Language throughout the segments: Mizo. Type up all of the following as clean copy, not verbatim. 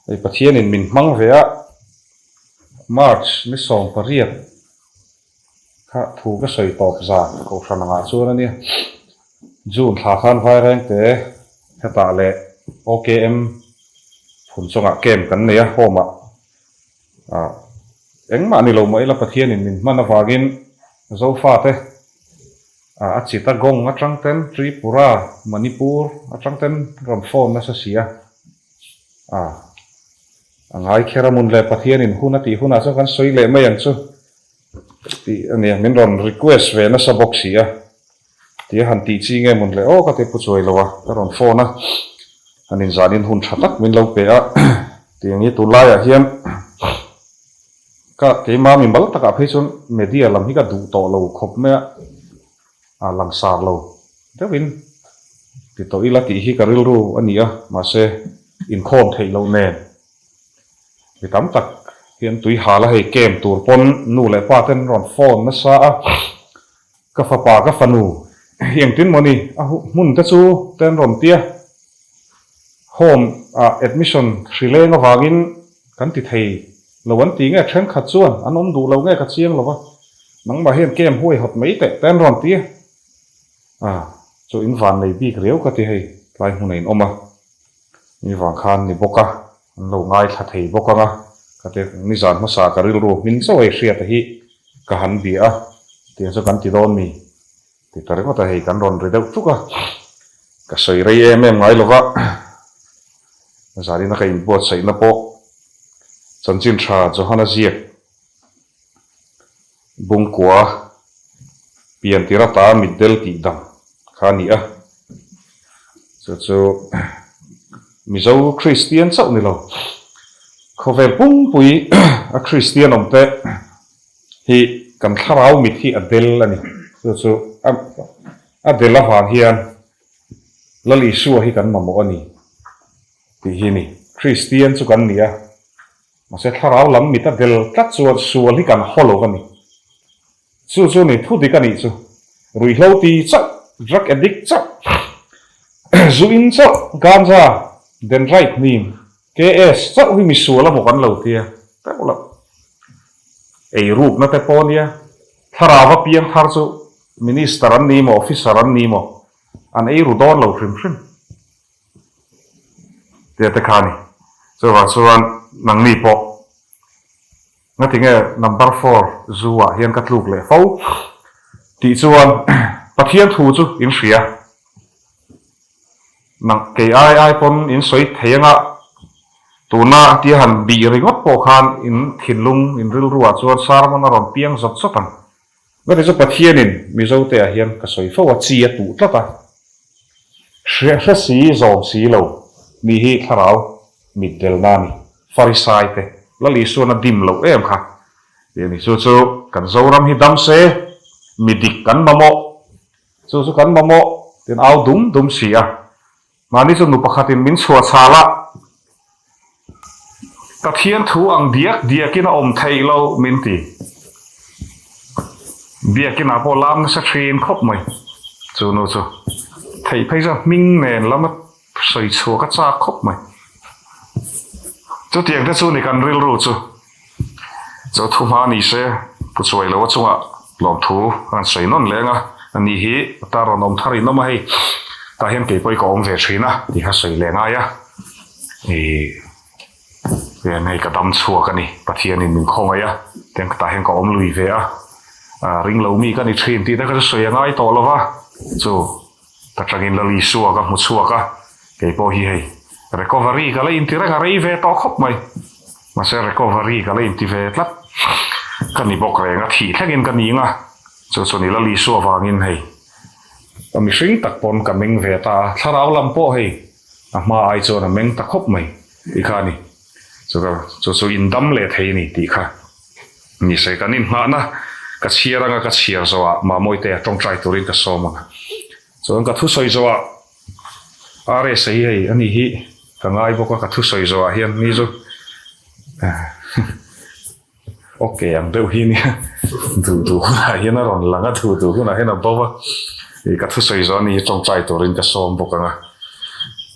Hei Pathianin min hmang ve a, March ni 18 kha thu ka sawi tawp zan Kohhran angah chuan a nia. June thla khan Vairengte hetah leh OKM phun chungah camp kan nei a, home ah ah engmah ni lo mah ila Pathianin min hman avangin Zofate A Chittagong atang ten Tripura, Manipur atang ten rawn phone nasa si a. A a ngai kher a mun le Pathianin hun a tih hunah chuan kan sawi leh mai ang chu tih a nia, min rawn request ve nasa bawk si a. Tia han tih chi nge mun le aw ka ti pu chuai lo a, ka rawn phone a, han inzanin hun tha tak min lo pe a tiang hi tunlaiah hian Ka keimah mimal takah phei chuan media lam hi ka duh tawh lo khawp mai a, a langsar lo deuhin ti tawh ila tih hi ka rilru a ni a, mahse inkhawm theih loh nen mi tam tak hian tui hal a hei camp tur pawn nu leh pa ten rawn phone nasa a, ka fapa ka fanu hi engtin maw ni a hmun te chu ten rawn tia home ah admission hrileng avangin kan ti thei Lo an ti nge thenkhat chuan an awm duh lo nge ka chiang lo va, nangmah hian camp huai hawt mai teh te an rawn ti a. A, chu in van nei bik riau ka ti hei, tlai hmun a in awm a, mi vang khan ni bawk a, an lo ngaithla thei bawk ang a, ka ti nizan hmasa ka rilru hmin chauh ei hriata hi ka han bia a, tiang chu kan ti dawn mi ti ta ringawt a, hei kan rawn ri deuh tuk a, ka sawi rei em em ngai lo va, zanina ka inbuatsaihna pawh Chanchin tha Johana ziak Bungkua pian tir ata mitdel tih dang kha a ni a. Chu chu Mizo Kristian chauh ni lo, khawvel pumpui a Kristian awm te hi kan thlarau mit hi a del a ni. Chu chu a del avang hian Lal Isua hi kan mamawh a ni. Tih hi ni. Kristian chu kan ni a, mahse thlarau lam mit a del tlat chuan sual hi kan haw lo a ni. Chu chu ni, thu dik a nih chu. Ruihhlo ti chauh, drug addict chauh, zu in chauh, ganja, dendrite hnim, KS chauh hi misual amaw kan lo tia teuh loh. Ei rukna te pawh nia, thlarau a piang thar chu minister an ni maw, officer an ni maw, an ei ru dawn lo hrim hrim. Tia te kha a ni. Chuvang chuan nangni pawh ngatinge number four zu ah hian ka tluk leh fo tih chuan Pathian thu chu in hria. Nang kei ai ai pawn in sawi thei anga tuna tia han bih ringawt pawh khan in thinlung in rilru ah chuan sermon a rawn piang zawt zawt ang. Ngati chu Pathianin Mizote ah hian ka sawi fo a, chi a tuh tlat a, hre hre si zawm si lo ni hi thlarau mitdelna a ni. Farisai te Lal Isuan a dim loh em kha tih a ni. Chu chu kan Zoram hi dam se, mi dik kan mamawh, chu chu kan mamawh tiin au dum dum si a. Mahni chu nu pakhatin min chhuah chhal a, Pathian thu ang diak diakin a awm theih lo min ti. Biakinah pawh lam nasa thin khawp mai chu nu chu. Theih phei chuan hming nen lama sawi chhuak a chak khawp mai. Chutiang te chu ni kan rilru chu. Chu thu hma ni se pu chuai lo a chungah lawmthu a han sawi nawn leng a, ani hi a rawn awm thar in awm a hei tah hian kei pawh i ka awm ve thin a tih kha sawi leh ngai a, ih hian hei ka dam chhuak a ni Pathianin min khawngaih a tiang tah hian ka awm lui ve a, ah ring lo mi ka ni thin tih te kha chu sawi a ngai tawh lo va chu ta tangin Lal Isua ka hmu chhuak a kei pawh hi hei recovery ka la inti reng a rei ve tawh khawp mai. Mahse recovery ka la inti ve tlat. Ka ni bawk reng a, thih thlengin ka ning a, chu chu ni Lal Isua vangin hei ka mihring tak pawn ka meng ve ta a, thlarau lam pawh hei a hma ai chuan a meng ta khawp mai tih kha a ni. Chu ka chu chu indam leh thei a ni tih kha ni se kan inhnahna ka chhiar anga ka chhiar zawhah Mamawite a tawngtai turin ka sawm ang a. Chuan ka thusawi zawhah RS hi hei a ni hi ka ngai bawk a ka thusawi zawhah hian ni chu ok ang deuh hi nia duh duh hunah hian a rawn lang a duh duh hunah hian a bo a ih ka thusawi zawh a ni hi tawngtai turin ka sawm bawk ang a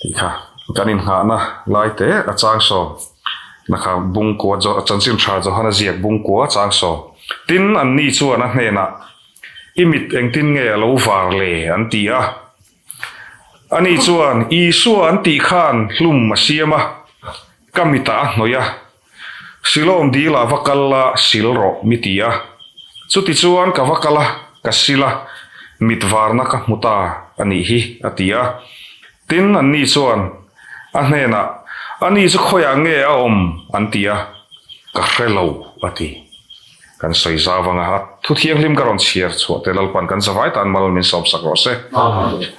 tih kha kan inngahna lai te a chang sawm. Nakha bungkua chanchin tha Johana ziak bungkua chang sawm. Tin, anni chuan a hnenah, I mit engtin nge a lo var le? an ti a. Ani chuan, Isua an tih khan hlum a siam a, ka mitah a hnawih a. Silawm dilah va kal la, sil rawh, mi ti a. Chutichuan ka va kal a, ka sil a, mit varna ka hmu ta a nih hi, a ti a. Tin, anni chuan a hnenah, Ani chu khawiah nge a awm? an ti a. Ka hre lo, a ti. Kan sawi zau anga a thu thianghlim ka rawn chhiar chhuah te Lalpan kan zavai tan mal min sawmsak rawh se.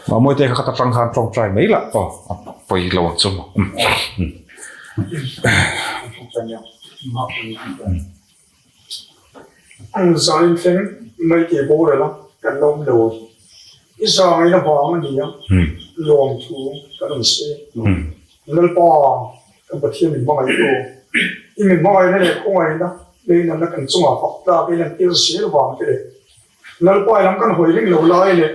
Mamawite kha ka tang khan tawngtai mai lah aw a pawi lo ang chu maw. Zain thleng mai tih boral a kan la awm lo. I zain avang a nia lawmthu kan rawn sawi a. Lalpa kan Pathian min hmangaihtu, i min hmangaihna leh khawngaihna leinanna kan chungah fak tlak i lantir zel vang te leh Lalpa i lam kan hawi ring lo lai leh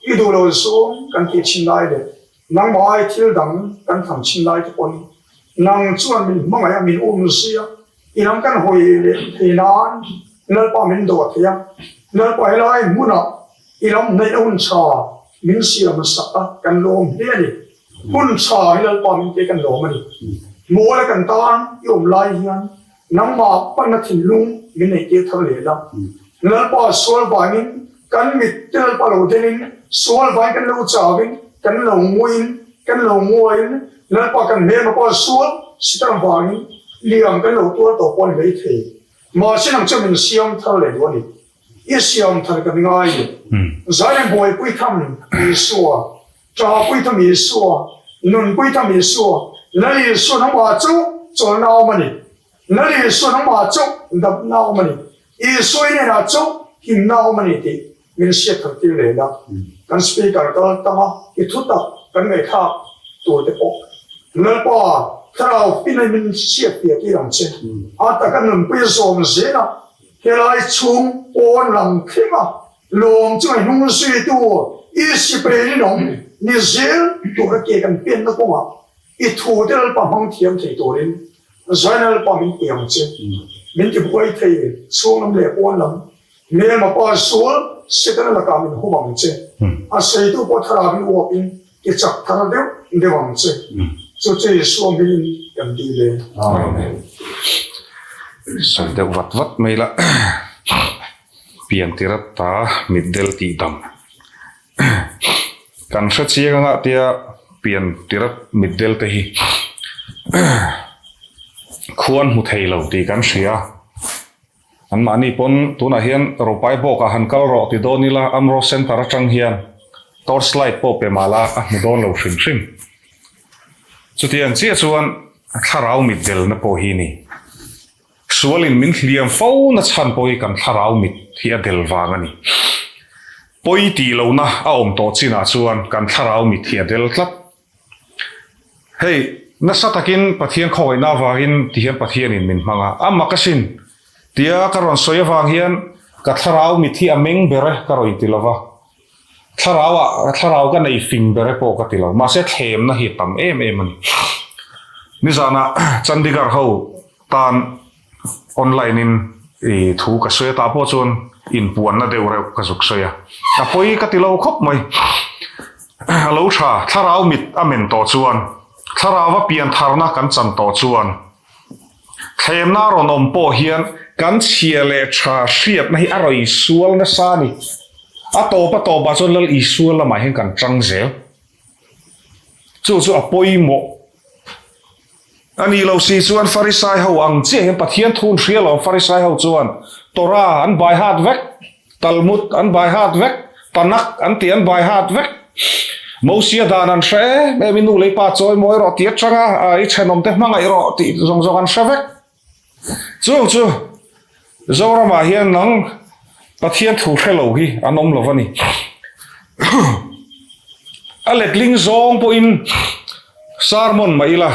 i duh lo zawng kan tih thin lai leh nangmah ai thil dang kan thlang thin lai te pawn nang chuan min hmangaih a min um zui a i lam kan hawi leh thei nan Lalpa min dawh thei a Lalpa helai hmunah i lam hnaih a hun tha min siam sak a kan lawm hle a ni. Hun tha hi Lalpa min pe kan lawm a ni. Mual a kan tan i awm lai hian nangmah panna thinlung min nei tir thar leh la. Lalpa sual vangin kan mit te Lalpa lo delin sual vangin kan lo chauin kan lo nguiin kan lo nguaiin Lalpa kan hmelma pawh sual sitar vangin liam kan lo tuar tawh pawh a ni mai thei. Mahse nang chu min siam thar leh duh a ni. I siam thar kan ngai ni. Zairem buaipui tham Isua Ṭahpui tham Isua, nunpui tham Isua, Lal Isua nangmah chu chawlhna awm a ni. Lal Isua nangmah chu damna awm a ni. Isua i hnenah chu himna awm a ni tih min hriat thar tir leh la. Kan speaker kal tanga i thutak kan ngaihthlak tur te pawh Lalpa Thlarau finna min hriat piah tir ang che. A taka nunpui zawm zela helai chhung pawn lam thlenga Lawm chu hnung zuitu i sipai rinawm ni zel tura ke kan penna kawngah i thute Lalpa hmang thiam thei turin Zaina Lalpa min pui ang che. Min ti buai thei chhung lam leh pawn lam hmelma pa sual Setana lakah min hum ang che. A sawitu pawh thlarau in uapin ti chak thar deuh deuh ang che. Chu chu Isua hmingin kan dil e. Amen. Sawi deuh vat vat mai la. Pian tirat ta mitdel tih dam kan hre chiang anga tia pian tirat mitdel te hi khuan hmu thei lo tih kan hria an mahni pawn tunah hian Ropai bawkah han kal rawh ti dawn ila Amro Center atang hian torch light pawh pe mah la a hmu dawn lo hrim hrim chutiang chiah chuan thlarau mitdelna pawh hi ni. Sualin min hliam fo na chhan pawh hi kan thlarau mit hi a del vang a ni. Pawi tih lohna a awm tawh chinah chuan kan thlarau mit hi a del tlat. Hei, nasa takin Pathian khawngaihna avangin ti hian Pathianin min hmang a, a mak asin tia ka rawn sawi avang hian ka thlarau mit hi a meng ber e ka rawn inti lo va. Thlarauah, thlarau ka nei fing ber e pawh ka ti lo. Mahse thlemna hi a tam em em a ni. Nizanah Chandigarh ho tan online in i thu ka sawi a, tah pawh chuan inpuanna deuh reuh ka zuk sawi a. A pawi ka ti lo khawp mai. A lo tha, thlarau mit a men tawh chuan, thlarauva pian tharna kan chan tawh chuan, thlemna a rawn awm pawh hian kan chhia leh tha hriatna hi a rawn insual nasa a ni. A tawp a tawpah chuan Lal Isua lamah hian kan tang zel. Chu chu a pawimawh. A nih loh si chuan Farisai ho ang chiah hian Pathian thu an hria lo ang Farisai ho chuan Torah an bai hat vek, Talmud an bai hat vek, Tanakh an tih an bai hat vek. Mosia dan an hre em em i nu lei pa chawi mawi rawh tih atanga i thenawmte hmangaih rawh tih zawng zawng an hre vek. Chung chu Zoramah hian nang Pathian thu hre lo hi an awm lo a ni. A letling zawng pawhin sermon mah ila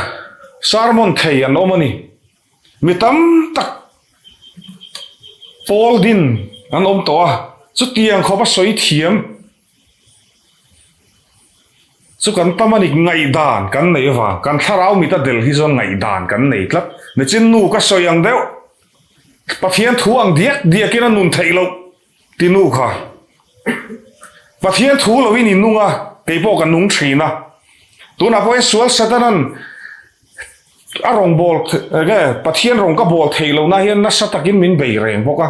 sermon thei an awm a ni. Mi tam tak pawl din an awm tawh a, chutiang khawpa sawi thiam. Chu kan tam a ni, ngaihdan kan nei avang, kan thlarau mit a del hi chuan ngaihdan kan nei tlat. Nichin nu ka sawi ang deuh, Pathian thu ang diak diakin a nun theih loh ti nu kha. Pathian thu loin i nung a, kei pawh ka nung thin a. Tunah pawh hian sual Satanan a rawn bawl, enge Pathian rawn ka bawl theih lohna hian nasa takin min bei reng bawk a.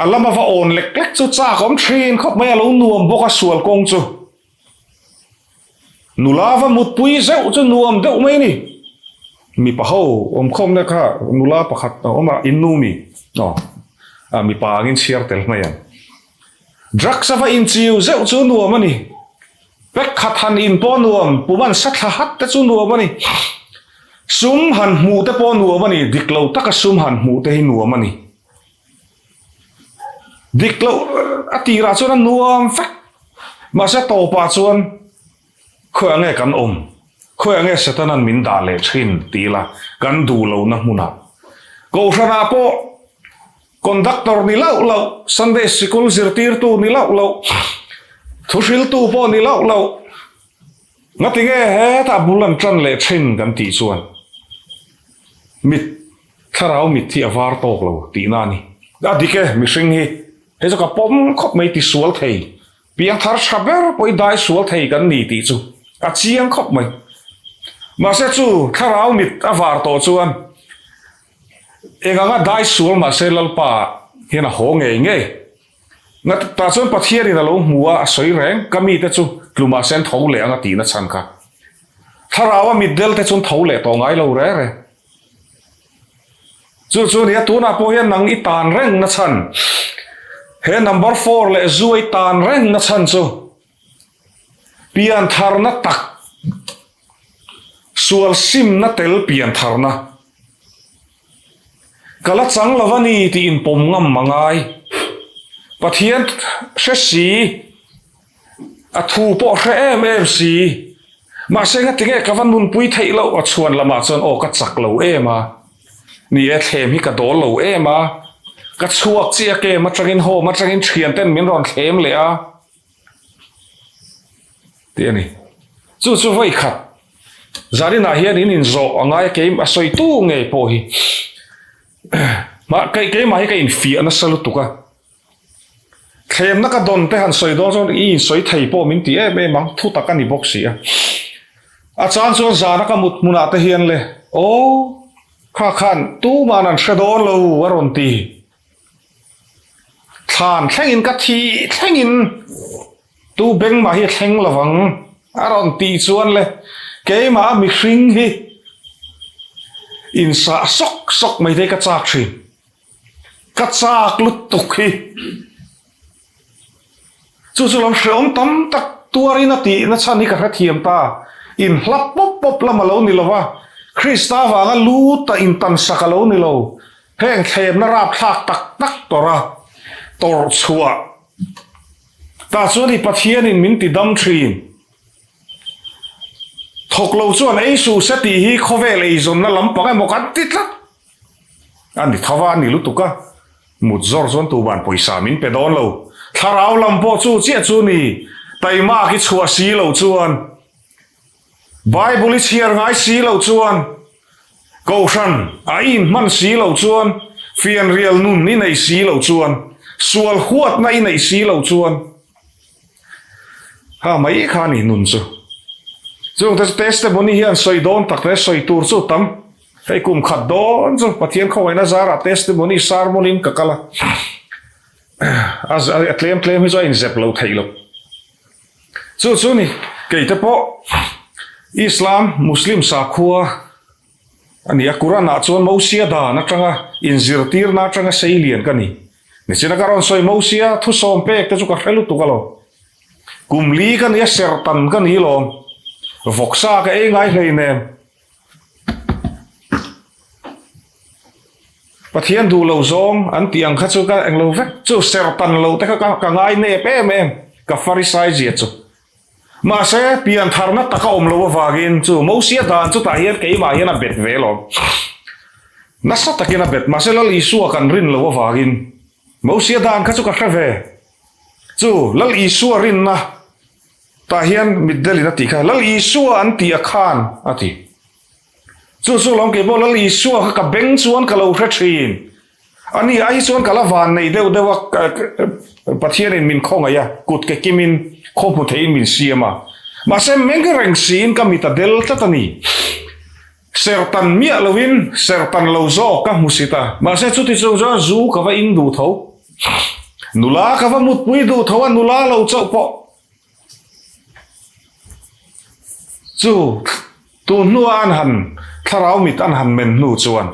A lama va awn lek lek chu chak awm thin khawp mai a lo nuam bawk a sual kawng chu. Nula va mutpui zeuh chu nuam deuh mai a ni. Mipa ho awmkhawmna kha nula pakhat a awm a, innu mi aw a mipa angin chhiar tel mai ang. Drugs a va inchiu zeuh chu nuam a ni. Pack khat han in pawh nuam, pum an sa thla hat te chu nuam a ni. Sum han hmuh te pawh nuam a ni, dik lo taka sum han hmuh te hi nuam a ni. Dik loh a tirah chuan a nuam vek, mahse tawpah chuan khawiah nge kan awm, khawiah nge Satanan min dah leh thin ti ila kan duh lohna hmunah. Kohhranah pawh conductor ni loh loh, Sunday sikul zirtirtu ni loh loh, thuhriltu pawh ni loh loh, ngatinge hetah bul an tan leh thin kan tih chuan mit Thlarau mit hi a var tawk lo tihna a ni. A dik e, mihring hi hei chu ka pawm khawp mai ti sual thei, piangthar tha ber pawh i dai sual thei kan ni tih chu a chiang khawp mai. Mahse chu thlarau mit a var tawh chuan eng anga dai sual mahse Lalpa hian a haw ngei ngei. Tah chuan Pathianin a lo hmu a, a sawi reng, ka mite chu tlu mahse an tho leh ang a tihna chhan kha. Thlarau a mitdel te chu an tho leh tawh ngai lo reng reng. Chu chu nia tunah pawh hian nang i tan reng na chhan he number four leh zu i tan reng na chhan chu pian tharna tak sual simna tel pian tharna ka la chang lo a ni tih inpawm ngam a ngai Pathian hre si A thu pawh hre em em si. Mahse ngatinge ka va nunpui theih loh a chhuan lamah chuan aw ka chak lo em a. Ni e thlem hi ka dawl lo em a. Ka chhuak chiah kem atangin home atangin thian ten min rawn thlem leh a tih a ni. Chu chu vawi khat zaninah hian in inzawh a ngai a keim a sawi tu ngei pawh hi keimah hi ka infiah nasa lutuk a. Thlemna ka dawn te han sawi dawn chuan i insawi thei pawh min ti em em ang, thu tak a ni bawk si a. A chan chuan zana ka mut hmunah te hian le, Aw, kha khan tuman an hre dawn lo a rawn ti. Thlan thlengin ka thih thlengin tu beng mah hi a thleng lo vang a rawn tih chuan le, keimah a mihring hi insah sawk sawk mai te hi ka chak thin. Ka chak lutuk hi. Chu chu lam hreawm tam tak tuarin a tihna chhan hi ka hrethiam ta. Inhlap pawp pawp lam a lo ni lo va, Krista vanga lu ta intansak a lo ni lo. Heng thlemna rapthlak tak tak tawrh a, tawrh chhuah ta chuan i Pathianin min ti dam thin. Thawk lo chuan ei suh se tih hi khawvel eizawnna lampang emaw kan ti tlat. A ni tho a, a ni lutuk a, mut zawr chuan tuban pawisa min pe dawn lo. Thlarau lam pawh chu chiah chu ni, taimak i chhuah si lo chuan, Bible i chhiar ngai si lo chuan, Kohhran a i inhman si lo chuan, fianrial nun i nei si lo chuan, sual huatna i neih si lo chuan, ha mai kha a ni nun chu. Chungte chu testimony hian sawi dawn tak leh sawi tur chu tam. Hei kum khat dawn chu Pathian khawngaihna zarah testimony sermon in ka kal a, a tlem tlem hi chu a inzep lo theih lo. Chu chu ni kei te pawh Islam Muslim sakhua a ni a, Quran ah chuan Mosia dan atanga inzirtirna atanga sei lian ka ni. Nichina ka rawn sawi Mosia thusawm pek te chu ka hre lutuk alawm. Kum li ka ni a sertan ka ni lawm. Vawksa ka ei ngai hleinem. Pathian duh lo zawng an tih ang kha chu ka englo vek chu sertan lo te kha ka ngai nep em em ka farisai zia chu. Mahse piantharna taka awm lo avangin chu Mosia dan chutah hian keimah hian a bet ve lawm. Nasa takin a bet mahse Lal Isua kan rin lo avangin Mosia dan kha chu ka hre ve. Chu Lal Isua rinna. Tah hian mitdelin a tih kha, Lal Isua an tih a khan, a ti. Chu chu lawm kei pawh Lal Isua kha ka beng chuan ka lo hre thin. A ni ai hi chuan ka la van nei deuh deuh a, Pathianin min khawngaih a, kut ke kimin khaw hmu theiin min siam a. Mahse meng reng siin ka mit a del tlat a ni. Sertan miah loin sertan lo zawk ka hmu sit a, mahse chuti chung chuan zu ka va in duh tho. Nula ka va mutpui duh tho a, nula lo chauh pawh chu tun hnua an han thlarau mit an han men hnu chuan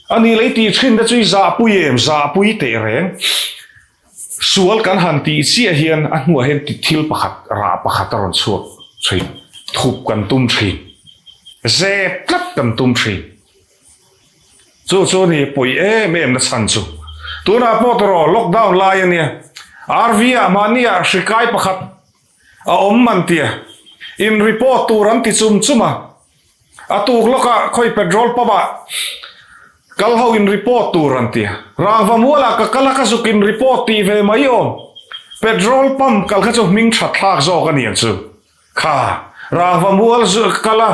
a ni lei tih thin te chu i zahpui em zahpui teh reng. Sual kan han tih chiah hian a hnuah hian thil pakhat rah pakhat a rawn chhuak thin, thup kan tum thin, zep tlat kan tum thin. Chu chu a ni pawi em em na chhan chu. Tunah pawh tawh lockdown lai a nia, RV ah mahni ah hri kai pakhat a awm an tia, in report tur an ti chum chum a, a tuk lawkah khawi petrol pump ah kal ho in report tur an tia, rangva mualah ka kal a ka zuk in report tih ve mai awm, petrol pump kal kha chu hming that thlak zawk a ni ang chu. Kha rangva mual zu kal a,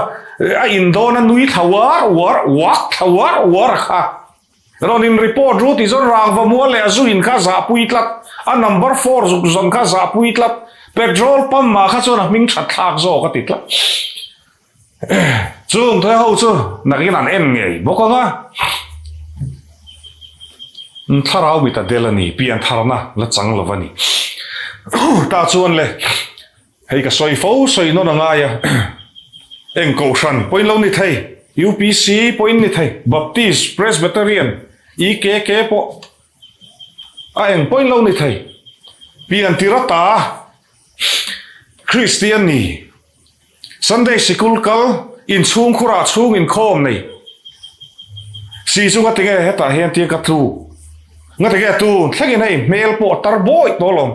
a in dawn a nui thla uar uar, uak thla uar uar a kha. Rawn in report ru tih chuan rangva mual leh a zu in kha zahpui tlat, a number four zuk zawn kha zahpui tlat, petrol pump ah kha chuan a hming that thlak zawk a ti tlat. Chung thuai ho chu nakin an en ngei bawk ang a, thlarau mit a del a ni, piantharna la chang lo a ni. Tah chuan le. Hei ka sawi fo sawi nawn a ngai a, eng kohhran pawhin lo ni thei, UPC pawhin ni thei, Baptist, Presbyterian, EKK pawh a eng pawhin lo ni thei. Pian tir ata Kristian ni, Sunday sikul kal, inchhung khurah chhung inkhawm nei si chu ngati nge hetah hian tia ka tluk, ngati nge tun thlengin hei hmel pawh a tar bawih tawh alawm.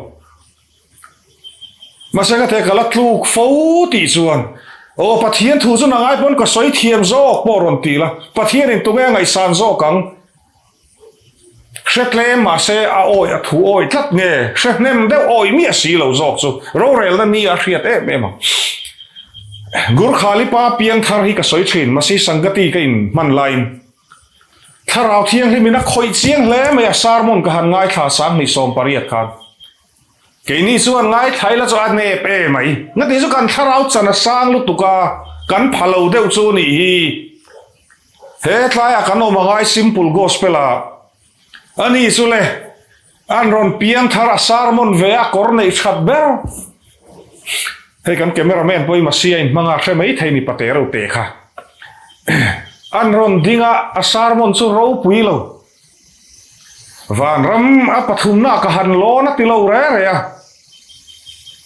Mahse ka thei ka la tluk fo tih chuan aw Pathian thu chu nangai pawn ka sawi thiam zawk pawh rawn ti la, Pathianin tunge a ngaihsan zawk ang? Hre tlem mahse a awi a thu awi tlat nge hre hnem deuh awi miah si lo zawk chu rorelna ni a hriat em em ang. Gurkhali pa piangthar hi ka sawi thin Masi Sangati ka in hman laiin Thlarau Thianghlimin a khawih chiang hle mai a sermon ka han ngaithla 28 khan. Keini chuan ngaithla ila chu a nep e mai. Ngati chu kan thlarau chan a sang lutuk a, kan pha lo deuh chu nih hi. He tlaiah kan awm a ngai simple gospel ah. Ani chu le, an rawn piang thar a sermon ve a kawr neih that ber. Hei kan cameraman pawh i Masia in hmang a hre mai thei ni pate reuh te kha. An rawn ding a, a sermon chu ropui lo. Vanram a pathumna ka han lawn a ti lo re re a,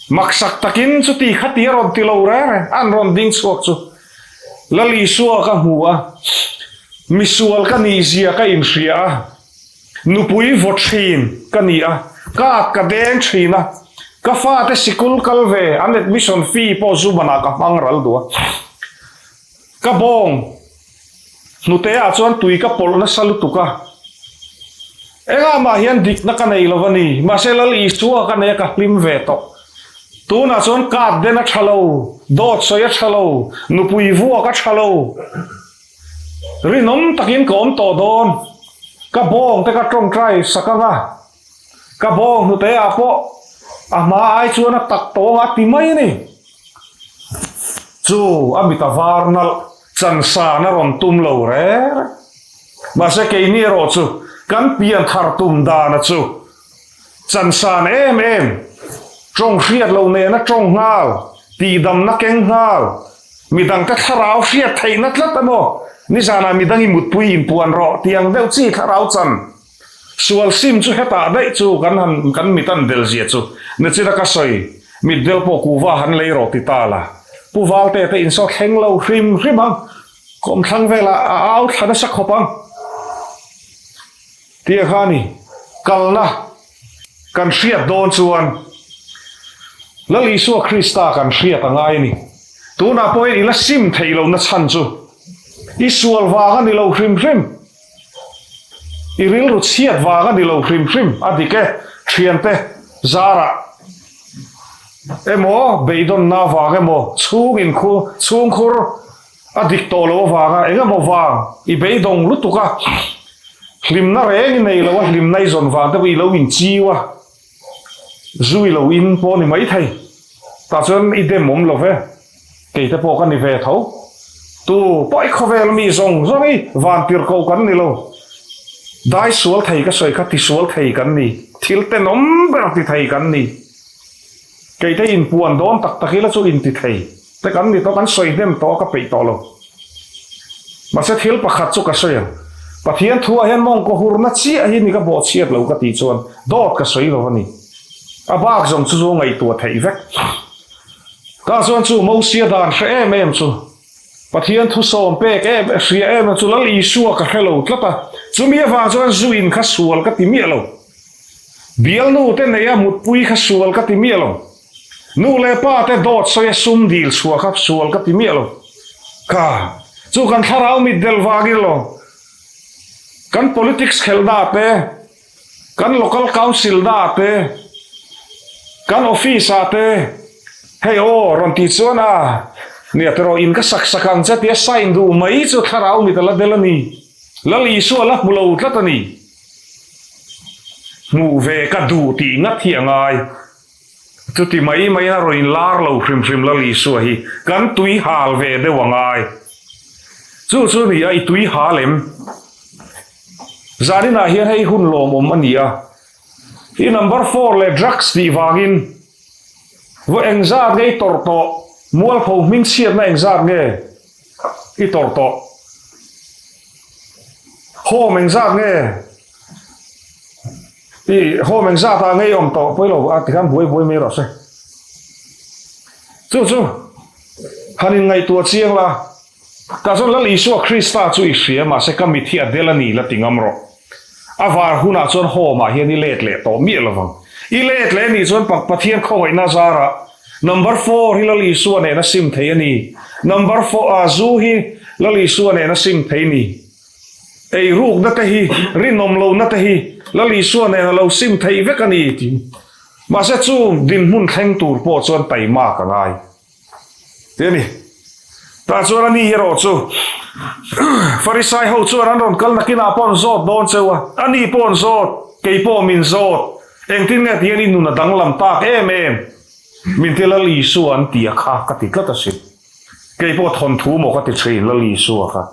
maksak takin chuti khati a rawn ti lo re re, an rawn ding chhuak chu Lal Isua ka hmu a, misual ka nihzia ka inhria a, nupui vaw thin ka ni a, ka at ka deng thin a, ka fate sikul kal ve an admission fee pawh zumanah ka hmang ral duh a, ka bawng. Hnute ah chuan tui ka pawlh nasa lutuk a, engah mah hian dikna ka nei lo a ni, mahse Lal Isua ka nei a ka hlim ve tawh. Tunah chuan card den a tha lo, dawt sawi a tha lo, nupui vuak a tha lo, rinawm takin ka awm tawh dawn, ka bawng te ka tawngtai sak ang a, ka bawng hnute ah pawh a hma ai chuan a tak tawng a ti mai a ni. Chu a mit a var nalh. Chansan a rawn tum lo reng reng. Mahse keini erawh chu kan pian thar tum dana chu chansan em em, tawng hriat lo nena tawng nghal, tihdamna keng nghal, midangte thlarau hriat theihna tlat emaw, nizanah midang i mutpui inpuan rawh tih ang deuh chi thlarau chan Sual sim chu hetah daih chu kan han kan mit an del zia chu nachina ka sawi mit del pawh kuhva han lei rawh ti ta la Pu Valte te in saw thleng lo hrim hrim ang kawmthlang velah a au thla nasa khawp ang tia kha ni kalna kan hriat dawn chuan Lal Isua Krista kan hriat a ngai a ni tunah pawhin i la sim theih lohna chhan chu i sual vang a ni lo hrim hrim. I rilru chhiat vang a ni lo hrim hrim a dik e, thiante zarah. Emaw, beidawnna avang emaw, chhung inkhur, chhungkhur a dik tawh loh avanga eng emaw vang i beidawng lutuk a, hlimna reng i nei lo a, hlimna i zawn vang te pawh i lo inchiu a, zu i lo in pawh a ni maithei. Tah chuan i dem awm lo ve, kei te pawh ka ni ve tho. Tu pawh i khawvel mi zawng zawng i van tirhkoh kan ni lo. Dai sual thei ka sawi kha tisual thei kan ni, thil tenawm ber ti thei kan ni. Kei te inpuan dawn tak tak ila chu inti thei te kan ni tawh, kan sawi hnem tawh a ka peih tawh lo. Mahse thil pakhat chu ka sawi ang, Pathian thuah hian mawngkaw hurna chiah hi ni ka bawhchhiat lo ka tih chuan dawt ka sawi lo a ni. A bak zawng chu chu ngaihtuah theih vek. Tah chuan chu Mosia dan hre em em chu Pathian thu sawm pek em hria em em chu Lal Isua ka hre lo tlat a, chumi avang chuan zu in kha sual ka ti miah lo. Bialnu te neia mutpui kha sual ka ti miah lo. Nu leh pa te dawt sawi a sum dil chhuah kha sual ka ti miah lo. Ka chu kan thlarau mit del vangin lo. Kan politics khelhna te, kan local council na te, kan office ah te hei aw rawn tih chuan a nia tiraw in ka sak sak ang che tia sign duh mai chu thlarau mit a la del a ni. Lal Isua la hmu lo tlat a ni. Hmuh ve ka duh tih ngat hi a ngai. Chuti mai maiin a rawn inlar lo hrim hrim Lal Isua hi kan tui hal ve deuh a ngai. Chu chu ni a, i tui hal em? Zaninah hian hei hun lawmawm a ni a, i number four leh drugs tih vangin vaw engzat nge i tawrh tawh, mualpho hmingchhiatna engzat nge i tawrh tawh? Home engzat nge i home engzat ah nge i awm tawh pawi lo a tikhan buai buai mai rawh se. Chu chu han in ngaihtuah chiang la, tah chuan Lal Isua Krista chu i hria mahse ka mit hi a del a ni la ti ngam rawh. A var hunah chuan home ah hian i let leh tawh miah lovang. I let leh nih chuan Pathian khawngaihna zarah Number four hi Lal Isua nen a sim thei a ni. Number four ah zu hi Lal Isua nen a sim thei ni. Ei rukna te hi, rinawm lohna te hi Lal Isua nen a lo sim theih vek a ni ti. Mahse chu dinhmun thleng tur pawh chuan taima ka ngai ti a ni. Tah chuan a ni erawh chu Farisai ho chuan an rawn kal nakinah pawh an zawt dawn cheu a, a ni pawh an zawt, kei pawh min zawt. Engtin nge tihian i nun a danglam tak em em? Min ti Lal Isua an ti a kha ka ti tlat asin. Kei pawh thawnthu maw ka ti thin Lal Isua kha.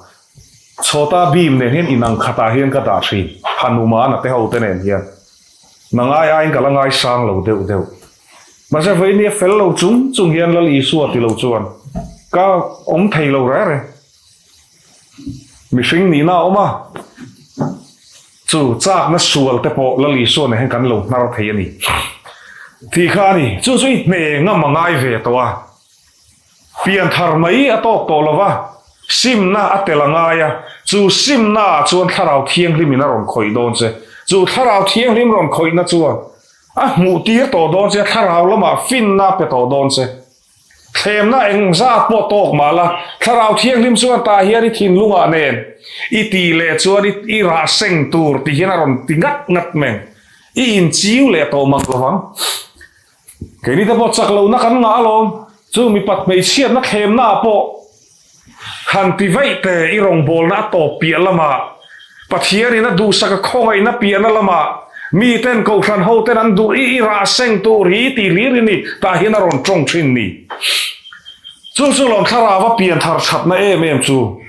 Chhawta beam nen hian inang khatah hian ka dah thin, Hanumana te ho te nen hian. Na ngai aiin ka la ngaisang lo deuh deuh. Mahse vawiin nia fel lo chung chung hian Lal Isua ti lo chuan ka awm thei lo reng reng. Mihring nihna a awm a, chu chakna sual te pawh Lal Isua nen hian kan lo hnar thei a ni tih kha a ni. Chu chu i hne ngam a ngai ve tawh a, pian thar mai a tawk tawh lo va, simna a tel a ngai a, chu simna ah chuan Thlarau Thianghlimin a rawn khawih dawn che. Chu Thlarau Thianghlim rawn khawihna chuan a hmuh tir tawh dawn che a, Thlarau lamah finna a pe tawh dawn che. Thlemna eng zat pawh tawk mah la, Thlarau Thianghlim chuan tah hian i thinlungah nen i tih leh chuan i i rah seng tur ti hian a rawn ti ngat ngat meng. I inchiu leh tawh mak lovang. Keini te pawh chak lohna kan ngah alawm, chu mipat hmeichhiatna thlemna ah pawh Han ti vaih teh, i rawngbawlna a tawp piah lamah, Pathianin a duhsak a khawngaihna piahna lamah, miten kohhran hoten an duh i i rah seng tur hi tih hlir i ni, tah hian a rawn tawng thin ni. Chu chu lawm thlarau a pianthar thatna em em chu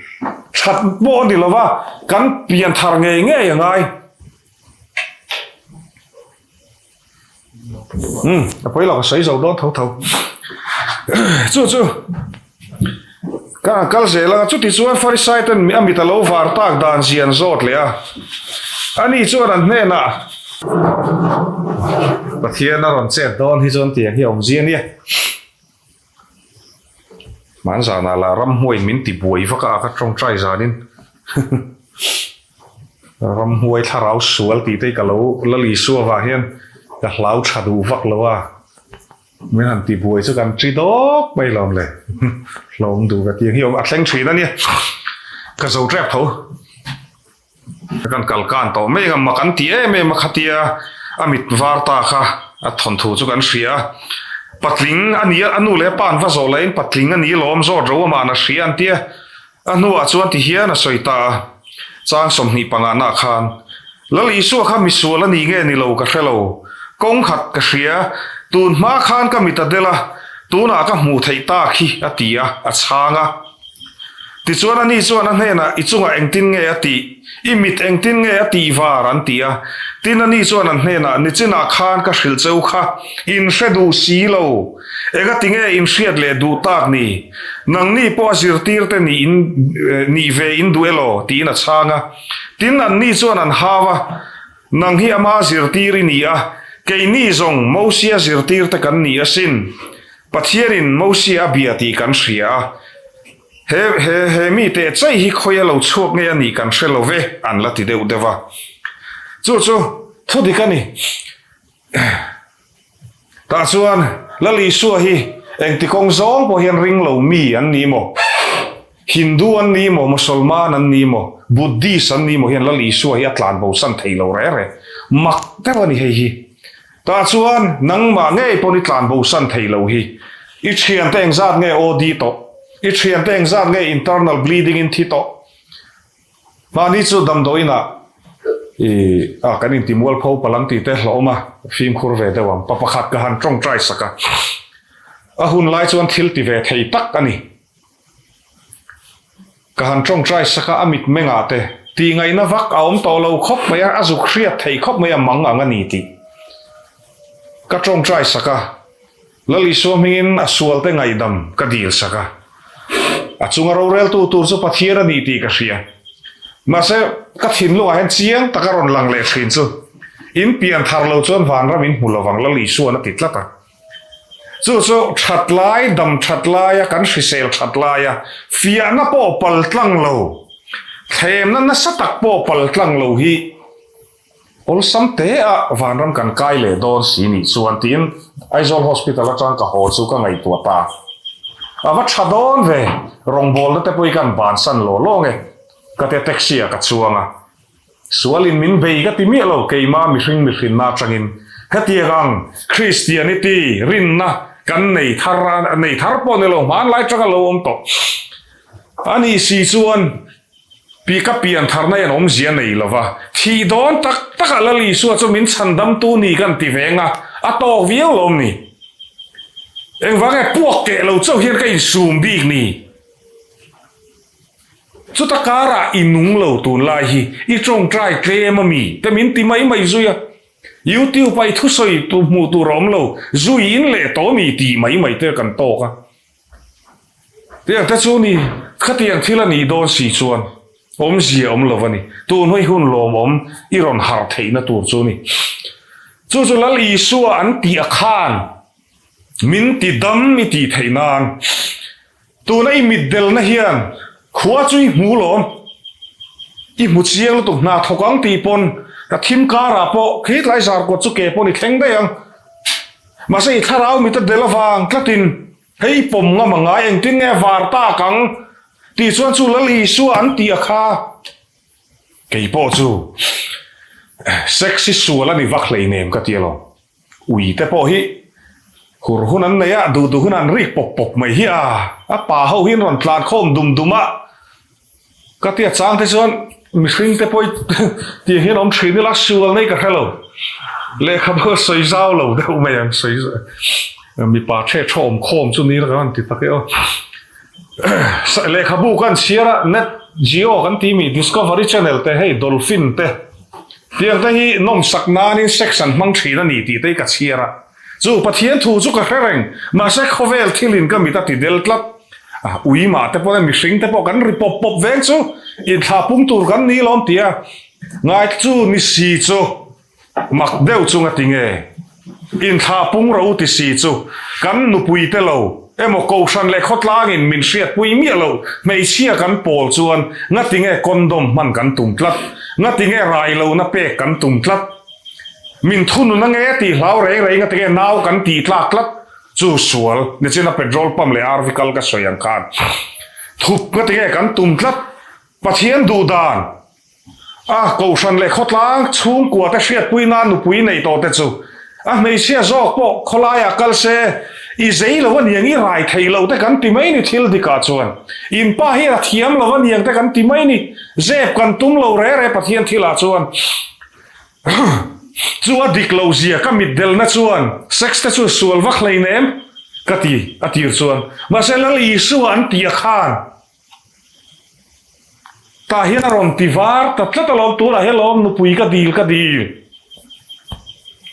that pawh a ni lova, kan pianthar ngei ngei a ngai. Umm a pawi lo ka sawi zo dawn tho tho chu chu ka kal zel a chuti chuan Farisai ten a mit a lo var tak dan zia an zawt leh a ani chuan an hnenah Pathian a rawn chet dawn hi chuan tiang hi a awm zia nia Hmanzanah lah ramhmuaiin min ti buai vak a, ka tawngtai zanin ramhmuai thlarau sual tih te hi ka lo la Isua vang hian ka hlau tha duh vak lo a, min han ti buai chu kan ṭi dawk mai lawm le, hlawm duh ka tih ang hi a thleng ṭhin a nia, ka zo ṭep tho. Kan kal kan tawh mai ang a, mak an ti em em a khatia a mit var ta kha a thawnthu chu kan hria a. Patling a ni a, a nu leh a pa an va zawh laiin patling a ni lawm zawt ro ama'n a hria an ti a. A hnuah chuan ti hian a sawi ta a, Chang 20 pangahna khan, Lal Isua kha misual a ni nge ni lo ka hre lo, kawng khat ka hria, tun hma khan ka mit a del a, tunah ka hmuh theih tak hi a ti a, a chhang a. Tichuan ani chuan a hnenah, I chungah engtin nge a tih? I mit engtin nge a tih var? an ti a. Tin ani chuan an hnenah, Nichinah khan ka hrilh cheu kha, in hre duh si lo. Engati nge in hriat leh duh tak ni? Nangni pawh a zirtirte nih in nih ve in duh elaw? tiin a chhang a. Tin anni chuan an hau a, Nang hi ama zirtir i ni a, keini zawng Mosia zirtirte kan ni asin. Pathianin Mosia a bia tih kan hria a, he he he mi teh chai hi khawi a lo chhuak nge a nih kan hre lo ve, an la ti deuh deuh a. Chu chu thu dik a ni. Tah chuan Lal Isua hi engti kawng zawng pawh hian ring lo mi an ni maw? Hindu an ni maw? Musalman an ni maw? Buddhist an ni maw hian Lal Isua hi a tlan bosan thei lo reh reh. Mak deuh a ni hei hi. Tah chuan nangmah ngei pawn i tlan bosan thei lo hi. I thiante engzat nge OD tawh? I thiante engzat nge internal bleeding in thi tawh? Mahni chu damdawiinah i a kan inti mualpho palang tih te hlawm a, fimkhur ve deuh ang. Pa pakhat ka han tawngtai sak a, a hun lai chuan thil ti ve thei tak a ni. Ka han tawngtai sak a, a mitmengah te tih ngaihna vak a awm tawh lo khawp mai a, a zuk hriat thei khawp mai a mang ang a ni tih ka tawngtai sak a. Lal Isua hmingin a sualte ngaihdam ka dil sak a, a chunga roreltu tur chu Pathian a ni tih ka hria. Mahse, ka thinlungah hian chiang taka rawn lang leh thin chu, in pian thar lo chuan vanram in hmu lovang Lal Isua'n a ti tlat a. Chu chu that lai, dam that laia, kan hrisel that laia, fiahna pawh pal tlang lo, thlemna nasa tak pawh pal tlang lo hi, Awlsam te a vanram kan kai leh dawn si nih chuan tiin Aizawl Hospital atang ka haw chu ka ngaihtuah ta. A va tha dawn ve, rawngbawlna te pawh hi kan bansan law law nge ka tia taxi ah ka chuang a. Sualin min bei ka ti miah lo keimah mihring mihrinna atangin hetiang ang Christianity rinna kan nei thar a, nei thar pawh ni lo hmanlai atanga lo awm tawh a nih si chuan Pi ka pian tharna hian awmzia nei lo va, thih dawn tak takah Lal Isua chu min chhandamtu ni kan ti veng a, a tawk viau lo ni. Engvang nge puak keh lo chauh hian ka insum bik ni? Chuta karah i nung lo tunlai hi i tawngtai tlem a mi te min ti mai mai zui a, YouTube ah i thusawi hmuh tur a awm lo, zui in leh tawh mi tih mai mai te kan tawk a. Tiang te chu ni, khatiang thil a nih dawn si chuan awmzia awm lo a ni. Tun hawi hun lawmawm i rawn harh theihna tur chu ni. Chu chu Lal Isua an tih a khan min ti dam i tih theih nan tuna i mitdelna hian khua chu i hmu lawm, i hmu chiang lutuk hna thawk ang tih pawn ka thim karah pawh khi tlai zar kawt chu ke pawn i thleng daih ang. Mahse i thlarau mit a del avang tlatin Hei i pawm ngam a ngai, engtin nge var tak ang? Tih chuan chu Lal Isua an tih a kha. Kei pawh chu sex hi sual a ni vak hleinem ka ti alawm. Ui te pawh hi hur hun an nei a, duh duh hun an rik pawp pawp mai hi a, a pa ho hi an rawn tlan khawm dum dum a. Ka tia chang te chuan mihring te pawh tiang hian awm thin ila sual nei ka hre lo. Lehkhabu a sawi zau lo deuh mai ang sawi mipa the tha awm khawm chu ni la kan ti tak e aw. Lehkhabu kan chhiar a Net Geo kan ti mi Discovery Channel te hei Dolphin te tiang te hi nawmsak nanin sex an hmang thin a ni tih te hi ka chhiar a. Chu Pathian thu chu ka hre reng, mahse khawvel thilin ka mit a ti del tlat. A ui mah te pawh nen mihring te pawh kan ri pawp pawp veng chu inthlah pung tur kan ni lawm tia ngai chu ni si chu mak deuh chung a ti nge. Inthlah pung ro ti si chu kan nupui te lo emaw kohhran leh khawtlangin min hriatpui miah lo hmeichhia kan pawl chuan ngati nge condom hman kan tum tlat, ngati nge rai lohna pek kan tum tlat. Min thunun a nge tih hlau reng reng a tinge nau kan tih tlak tlat chu sual nichina petrol pump leh RV kal ka sawi ang khan thup nga tinge kan tum tlat Pathian duh dan a kohhran leh khawtlang chhungkua te hriatpui nan nupui nei tawh te chu a hmeichhia zawk pawh khawlaiah kal se. I zei lo aniang, i rai thei lo te kan ti mai ni thil dikah chuan. In pa hian a thiam lo aniang te kan ti mai ni. Zep kan tum lo re re Pathian thilah chuan. Chu a dik lo zia ka mitdelna chuan sex te chu sual vak hleinem ka ti a tir chuan. Mahse Lal Isua an tih a khan. Tah hian a rawn ti var ta tlat alawm, tunah hian lawm nupui ka dil ka dil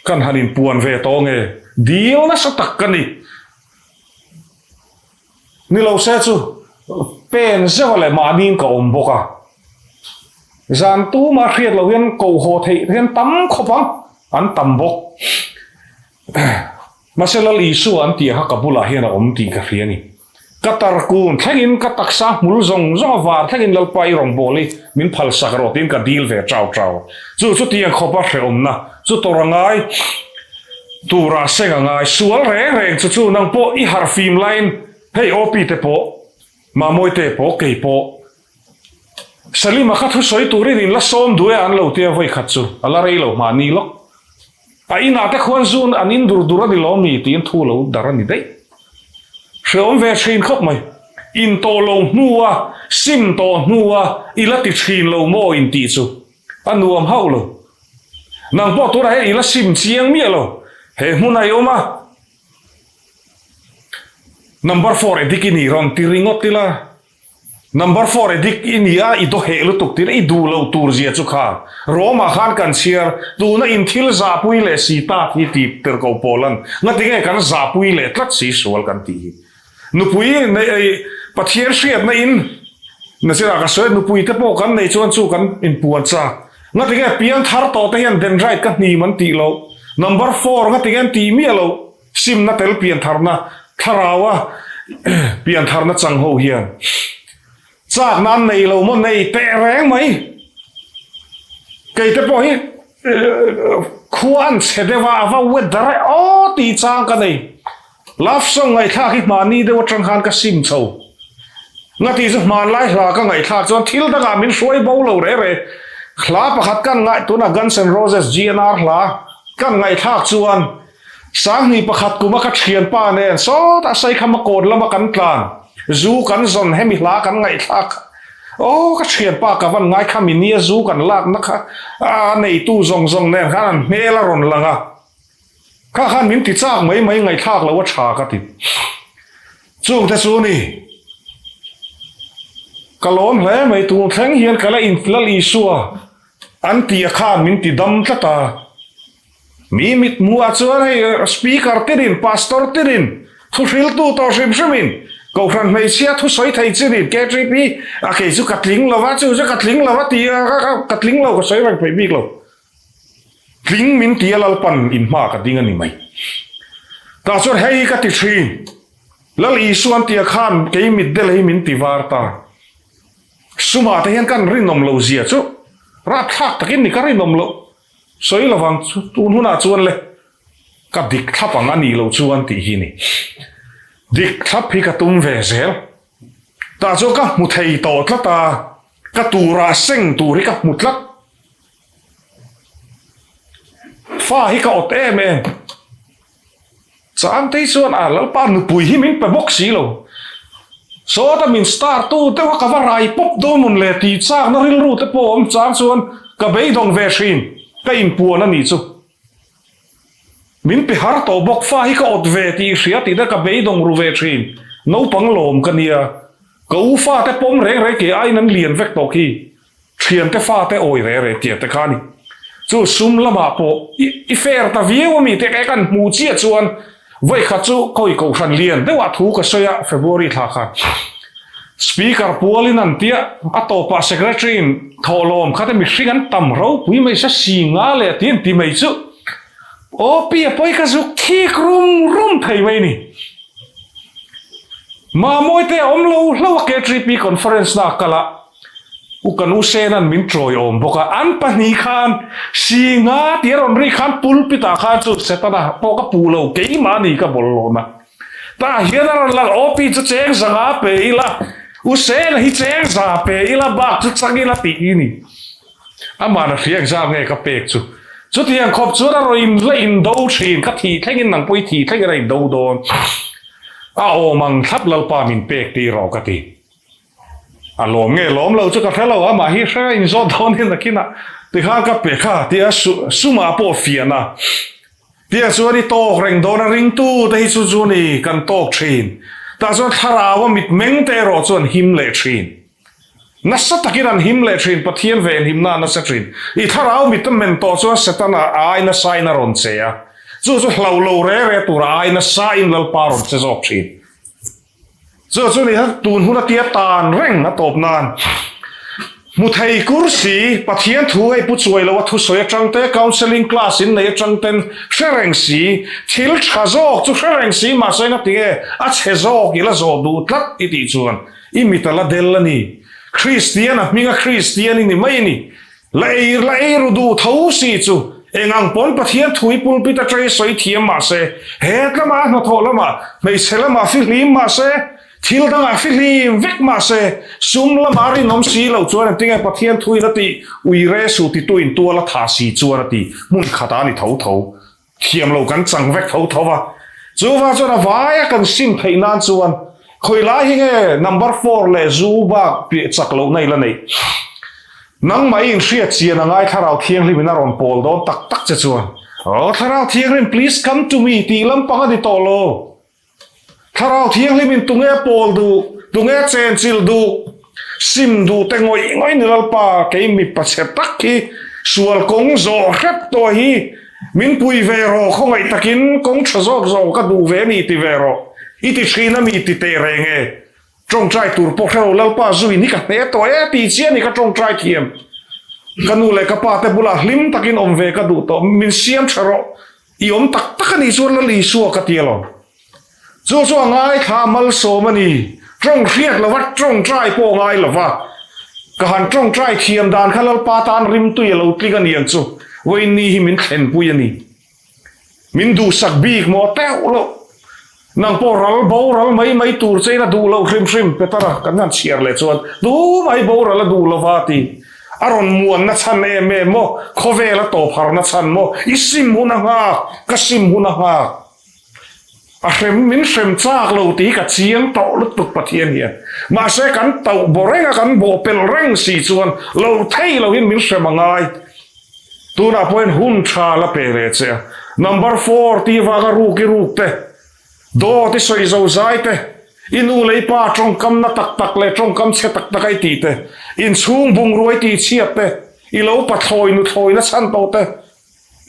kan han inpuan ve tawh nge dil nasa tak ka ni. Ni lo se chu pen zeuh a leh mahniin ka awm bawk a, zan tuma hriat loh hian koh haw theih hian tam khawp ang, an tam bawk. Mahse Lal Isua an tih kha ka bulah hian a awm tih ka hria a ni. Ka tarkun thlengin ka taksa hmul zawng zawng a var thlengin Lalpa i rawngbâwl hi min phalsak rawh tiin ka dil ve chau chau. Chu chutiang khawpa hrehawmna chu tawrh a ngai, turah seng a ngai, sual reng reng chu chu nang pawh i harhfim laiin hei OP te pawh, Mamawi te pawh, kei pawh Salima kha thusawi turin in la sawm duh e an lo tia vawi khat chu a la rei lo mahni lawk. A inah te khuan zun an in dur dur a ni lawm mi tiin thu lo dar a ni daih. Hreawm ve thin khawp mai. In tawh lo hnua, sim tawh hnua i la ti thin lo maw in tih chu a nuam hauh lo. Nang pawh tunah hian i la sim chiang miah lo. He hmun a i awm a. Number four edik i ni rawn ti ringawt ila. Number four i dik i ni a, i dawheh lutuk tir i duh loh tur zia chu kha Rome-ah khan kan chhiar, tuna in thil zahpui leh si tak hi ti tir ko Paul-a'n ngatinge kan zahpui leh tlat si sual kan tih hi. Nupui nei Pathian hriatna in nachinah ka sawi a, nupui te pawh kan nei chuan chu kan inpuan chak. Ngatinge piangthar tawh te hian dendrite ka hnim an tih loh. Number four ngatinge an tih miah loh. Simna tel piantharna thlaraua piantharna chang ho hian chakna an nei lo maw nei teh reng mai. Keite pawh hi khua an chhe deuh a, a va weather e aw tih chang ka nei. Love song ngaihthlak hi hmahni deuh atang khan ka sim chho. Ngati chu hmanlai hla ka ngaihthlak chuan thil dangah min hruai bo lo re re. Hla pakhat kan ngaih tunah Guns N Roses GNR hla kan ngaihthlak chuan Sanghnih pakhat kuma ka thianpa nen sawtah Saikhama kawt lama kan tlan, zu kan zawn hemi hla kan ngaihthlak kha. Aw ka thianpa ka van ngai kha mi nia zu kan lakna kha a neitu zawng zawng nen khan an hmel a rawn lang a, kha khan min ti chak mai mai ngaihthlak lo a tha ka ti. Chung te chu ni. Ka lawm hle mai tun thleng hian ka la in Lal Isua an tih a khan min ti dam tlat a. Mi mithmuhah chuan hei Speaker tinin, Pastor tinin, thuhriltu tawh hrim hrimin, Kohhran hmeichhia thusawi thei chinin KTP a kei chu ka tling lo va, chu chu ka tling lo va ti a, ka tling lo ka sawi reng peih bik lo. Tling min ti a Lalpan in hma ka ding a ni mai. Tah chuan hei ka ti thin, Lal Isuan tia khan kei mitdel hi min ti var ta. Sumah te hian kan rinawm lo zia chu rapthlak takin ni ka rinawm loh. Sawi lovang chu tun hunah chuan le ka dik thlap ang a nih loh chuan tih hi ni. Dik thlap hi ka tum ve zel. Tah chuan ka hmu thei tawh tlat a, ka turah seng tur hi ka hmu tlat. Fa hi ka awt em em. Changtei chuan a Lalpa nupui hi min pe bawk si lo. Sawta min star tu deuh a ka va rai pawp dawn mawn le tih chakna rilru te pawh a awm chang chuan ka beidawng ve hrin, ka inpuan a nih chu. Min pe har tawh bawk, fa hi ka awt ve tih i hria tih te ka beidawng ru ve thin. Naupang lawm ka nia. Ka u fa te pawm reng reng ke aiin an lian vek tawh khi. Thiante fate awi re re tia te kha a ni. Chu sum lamah pawh i fair ta viau a mi te kan hmuh chiah chuan vawikhat chu khawi kohhran lian deuhah thu ka sawi a February thla khan Speaker pualin an tia a tawpah Secretary in thawhlawm kha te mihring an tam ropui mai se si nga leh ti an ti mai chu aw pi a pawi ka zuk thik rum rum thei mai ni. Mamawite a awm lo hlauh a KTP conference na a kal a. U ka nu Sena'n min ṭawiawm bawk a, an pahnih khan si nga tih a rawn ri khan pulpit ah khan chu Setana pawh ka puh lo, keimah ni ka bawl lawm a. Tah hian a rawn lang, OP chu cheng za nga pe ila, U Sena hi cheng za pe ila bak chu chang ila tih hi ni. Amah na hria exam nge ka pek chu. Chutiang khawp chuan a rawn in la indo thin, ka thih thlengin nang pawh i thih thlengin a indo dawn. A awm ang thlap Lalpa min pek tih rawh ka ti. A lawm nge lawm lo chu ka hre lo, amah hi hre a inzawt dawn in nakinah tikhan ka pe kha tia sumah pawh fian a. Tia chuan i tawk reng dawn a ringtu te hi chu chu ni kan tawk thin. Tah chuan thlarau a mitmeng te erawh chu an him leh thin. Nasa takin an him leh thin, Pathian ve inhimna a nasa thin. I thlarau mit a men tawh chuan Setana a ai nasa in a rawn che a, chu chu hlau lo re re tur a ai nasa in Lalpa a rawn che zawk thin. Chu chu ni kha tun hun a tia tan reng a tawp nan. Hmu thei kur si, Pathian thu hei pu chuai lo a thusawi atang te, counselling class in nei atang ten hre reng si, thil tha zawk chu hre reng si mahse ngatinge a chhe zawk i la zawh duh tlat i tih chuan I mit a la del a ni. Kristian a hminga Kristian i ni mai a ni. La ei la ei ru duh tho si chu eng ang pawn Pathian thui pulpit atang i sawi thiam mah se, het lamah a hnathawh lamah, hmeichhe lamah fihlim mah se, thil dangah fihlim vek mah se, sum lamah a rinawm si loh chuan engtinge Pathian thuin a tih ui re su titu in tual a tha si chuan a ti hmun khatah a ni tho tho. Thiam lo kan chang vek tho tho va, chuvang chuan a vaia kan sim theih nan chuan khawi lai hi nge number four leh zu bak piah chak lohna i la neih? Nangmah i inhriat chian a ngai Thlarau Thianghlim in a rawn pawl dawn tak tak che chuan, Aw Thlarau Thianghlim please come to me tih lampang a ni tawh lo. Thlarau Thianghlim in tunge pawl duh, tunge chenchilh duh, sim duh te ngawih ngawih ni Lalpa kei mipa chhe tak hi sual kawng zawh hrep tawh hi min pui ve rawh khawngaih takin kawng tha zawk zawk ka duh ve ni ti ve rawh i ti thin a mi ti teh reng e tawngtai tur pawh hrelo Lalpa zuin hi ka hne tawh e ti chiah ni ka tawngtai thiam ka nu leh ka pa te bulah hlim takin awm ve ka duh tawh min siam tha rawh I awm tak tak a nih chuan Lal Isua ka ti alawm. Chu chu a ngaithla malsawm a ni. Tawng hriat lova tawngtai pawh a ngai lova. Ka han tawngtai thiam dan kha Lalpa tan rimtui a lo tling a ni ang chu. Vawiinni hi min thlenpui a ni. Min duhsak bik maw teuh loh. Nang pawh ral boral mai mai tur chein a duh loh hrim hrim, Petera kan han chhiar leh chuan tumah hi boral a duh lova ti. A rawn muanna chhan em em maw, khawvel a tawp harna chhan maw, i sim hun a nghak, ka sim hun a nghak. A hrem min hrem chak lo tih hi ka chiang tawh lutuk Pathian hian. Mahse kan tauh baw reng a, kan bawh pelh reng si chuan lo thei lohin min hrem a ngai. Tunah pawhin hun tha la pe ve che a, number four tih vanga ruk i ruk te, dawt i sawi zo zai te, i nu leh i pa tawngkamna tak tak leh tawngkam chhe tak tak a i tih te, inchhung bungrua i tih chhiat te, i lo pathlawi nuthlawi na chhan tawh te,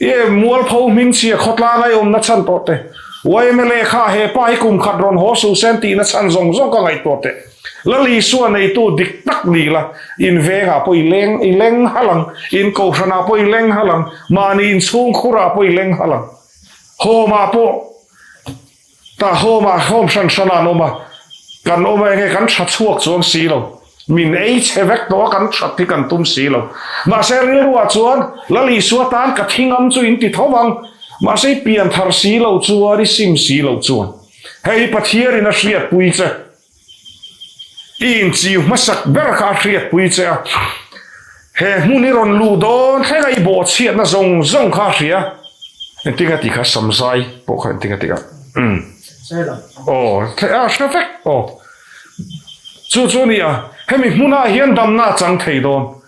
i mualpho hmingchhia khawtlang a i awmna chhan tawh te, YMLA kha he pa hi kum khat rawn haw suh sen tihna chhan zawng zawng ka ngaihtuah teh. Lal Isua neitu dik tak ni la, in vengah pawh i leng i leng halh ang, in kohhranah pawh i leng halh ang, mahni inchhung khurah pawh i leng halh ang. Home-ah pawh tah home-ah home hran hranah an awm a, kan awm a enge kan tha chhuak chuang si lo, min ei chhe vek tawh a kan that hi kan tum si lo. Mahse rilruah chuan Lal Isua tan ka thi ngam chu in ti tho vang, mahse i pian thar si lo chuan i sim si lo chuan hei hi Pathianin a hriatpui che. I inchiu hmasak ber kha a hriatpui che a, he hmun i rawn luh dawn thleng a i bawhchhiatna zawng zawng kha a hria. Engtin a ti kha samzai pawh kha engtin a ti kha? Umm. Aw, a hre vek aw. Chu chu a ni a, hemi hmunah hian damna a chang thei dawn.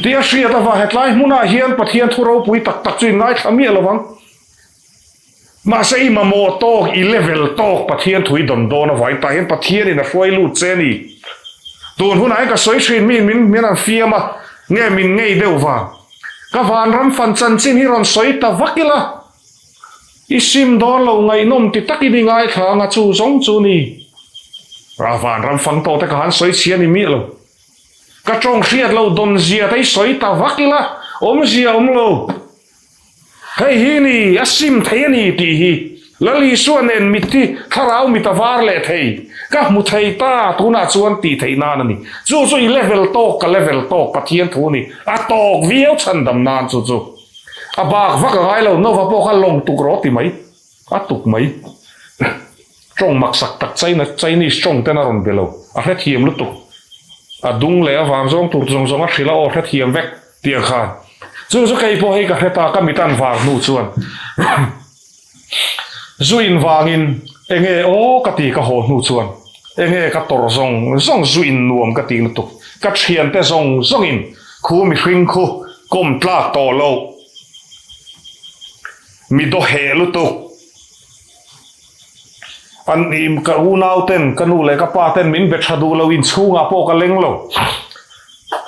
Tih a hriat avang hetlai hmunah hian Pathian thu ropui tak tak chu in ngaithla miah lovang. Mahse i mamawh tawk, i level tawk Pathian thu i dawn dawn avangin tah hian Pathianin a hruai lut che a ni. Tun hunah hian ka sawi thin mi min min an fiam a, nge min ngei deuh vang. Ka vanram fan chanchin hi rawn sawi ta vak ila, i sim dawn lo ngaihnawm ti takin i ngaithla anga chu zawng chu ni. A vanram fang tawh te ka han sawi chhia ni miah lo. Ka tawng hriat lo dawn zia te i sawi ta vak ila, awmzia awm lo. Hei hi ni, a sim thei a ni tih hi Lal Isua nen mitthi thlarau mit a var leh thei, ka hmu thei ta tunah chuan tih theih nan a ni. Chu chu i level tawk ka level tawk Pathian thu a ni, a tawk viau chhandam nan chu chu. A bak vak a ngai lo, Nova pawh kha lawng tuk rawh ti mai, a tuk mai. Tawng maksak tak China Chinese tawng ten a rawn be lo, a hrethiam lutuk. A dung leh a vang zawng tur zawng zawng a hrilh a aw hrethiam vek tih ang khan. Chu chu kei pawh hei ka hre ta ka mit an var hnu chuan zu in vangin Enge aw ka ti ka haw hnu chuan enge ka tawrh zawng zawng zu in nuam ka ti lutuk. Ka thiante zawng zawngin khu mihring khu kawm tlak tawh loh. Mi dawheh lutuk. An i ka unau ten ka nu leh ka pa ten min be tha duh lo inchhungah pawh ka leng lo.